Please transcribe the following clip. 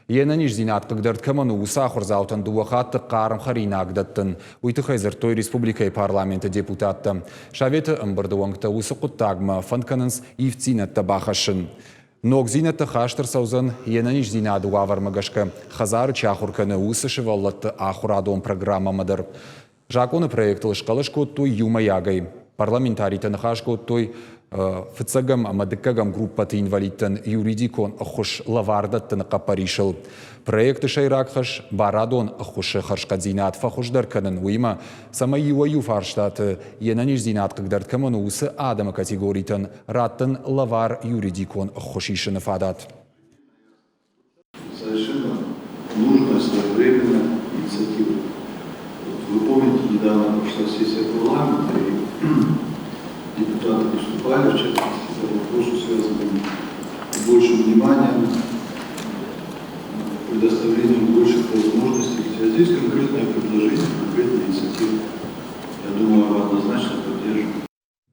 Йе нӕниздзинад хъыгдӕрд кӕмӕн у, уыцы ахуырдзаутӕн дыууӕ хатты хъарм хӕринаг дӕттын. Уый тыххӕй дзырдтой республикӕйы парламенты депутаттӕ. Советы ӕмбырды уӕнгтӕ уыцы хъуыддагмӕ фӕнд кӕнынц ивддзинӕдтӕ бахӕссын. Ногдзинӕдтӕ хаст ӕрцӕудзӕн йе нӕниздзинады уавӕрмӕ гӕсгӕ хӕдзары чи ахуыр кӕны, уыцы сывӕллӕтты ахуырадон программӕмӕ дӕр. Закъоны проектыл схъӕлӕс кодтой иумӕйагӕй. Парламентаритӕ ныхас кодтой фыццӕгӕм ӕмӕ дыккӕгӕм группӕты инвалидтӕн юридикон ӕххуыс лӕвар дӕттыны хъӕппӕрисыл. Проекты сӕйраг хӕс – барадон ӕххуысы хӕрзхъӕддзинад фӕхуыздӕр кӕнын, уыимӕ, цӕмӕй иуӕй-иу фарстаты йе нӕниздзинад хъыгдӕрд кӕмӕн у, уыцы адӕмы категоритӕн раттын лӕвар юридикон ӕххуыс исыны фадат. Совершенно нужная своевременная инициатива. Вот вы помните, недавно прошла сессия парламента, и депутаты выступали, в частности, по вопросу, связанному с большим вниманием предоставлением